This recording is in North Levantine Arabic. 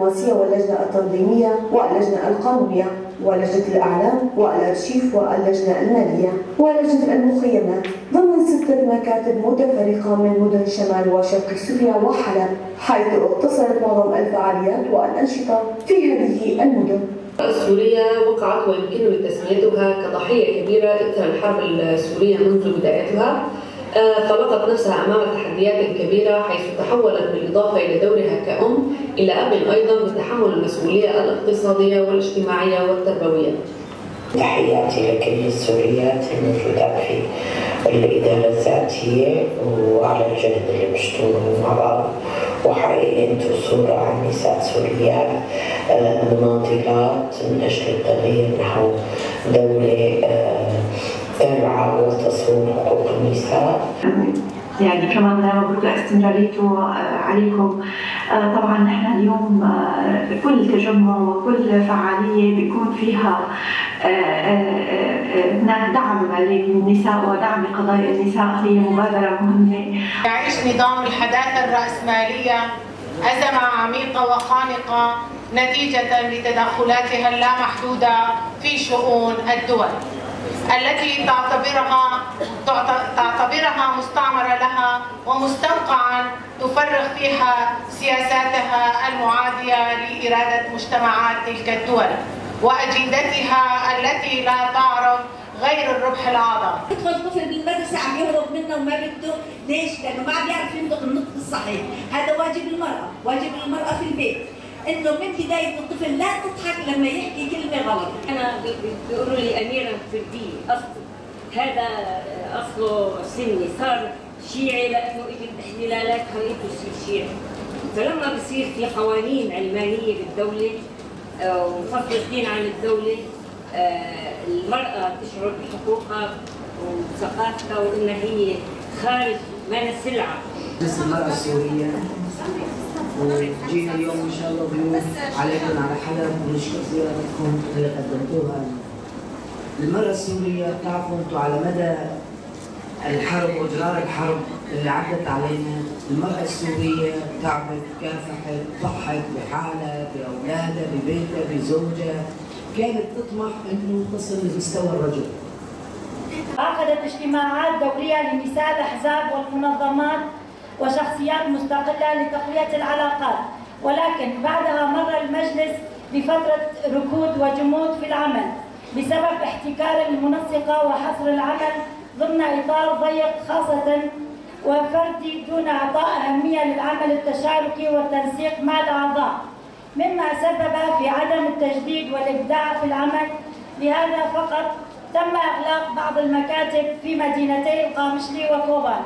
الدبلوماسية واللجنة التنظيمية واللجنة القانونية ولجنة الإعلام والأرشيف واللجنة المالية ولجنة المخيمات، ضمن 6 مكاتب متفرقة من مدن شمال وشرق سوريا وحلب، حيث اقتصرت معظم الفعاليات والأنشطة في هذه المدن. السورية وقعت ويمكن تسميتها كضحية كبيرة إثر الحرب السورية منذ بدايتها، فلقت نفسها أمام تحديات كبيرة، حيث تحولت بالإضافة إلى دورها كأم إلى أب أيضا بتحمل المسؤولية الاقتصادية والاجتماعية والتربوية. تحياتي لكل السوريات الموجودات في الإدارة الذاتية وعلى الجهد اللي بيشتغلوا مع بعض، وحقيقي انتم صورة عن نساء سوريات مناضلات من أجل التغيير نحو دولة ترعى وتصون حقوق النساء. يعني كمان مبروك لاستمراريته عليكم. طبعا نحن اليوم كل تجمع وكل فعالية بيكون فيها هناك دعم للنساء ودعم لقضايا النساء، هي مبادرة مهمة. يعيش نظام الحداثة الرأسمالية أزمة عميقة وخانقة نتيجة لتدخلاتها اللامحدودة في شؤون الدول التي تعتبرها مستعمرة لها ومستنقعا تفرغ فيها سياساتها المعادية لإرادة مجتمعات تلك الدول وأجندتها التي لا تعرف غير الربح الأعظم. يدخل طفل بالمدرسة عم يهرب منه وما بده، ليش؟ لأنه ما عم يعرف ينطق النطق الصحيح. هذا واجب المرأة، واجب المرأة في البيت، إنه من بداية الطفل لا تضحك لما يحكي كلمة غلط. أنا بيقولوا لي أميرة كردية، أصله هذا أصله سني، صار شيعي لأنه إجت احتلالات خليته يصير شيعي. فلما بصير في قوانين علمانية بالدولة وفصل الدين عن الدولة، المرأة تشعر بحقوقها وثقافتها وإنها هي خارج ما سلعة. مجلس المرأة السورية، وجينا اليوم إن شاء الله ضيوف عليكم على حلب، ونشكر زيارتكم اللي قدمتوها. المرأة السورية بتعرفوا أنتم على مدى الحرب وإجرار الحرب اللي عدت علينا، المرأة السورية تعبت، كافحت، ضحت بحالها، بأولادها، ببيتها، بزوجها، كانت تطمح إنه تصل لمستوى الرجل. عقدت اجتماعات دورية لنساء الأحزاب والمنظمات وشخصيات مستقلة لتقوية العلاقات، ولكن بعدها مر المجلس بفترة ركود وجمود في العمل بسبب احتكار المنسقة وحصر العمل ضمن إطار ضيق خاصة وفردي دون إعطاء أهمية للعمل التشاركي والتنسيق مع الأعضاء، مما سبب في عدم التجديد والإبداع في العمل. لهذا فقط تم إغلاق بعض المكاتب في مدينتي القامشلي وكوبان.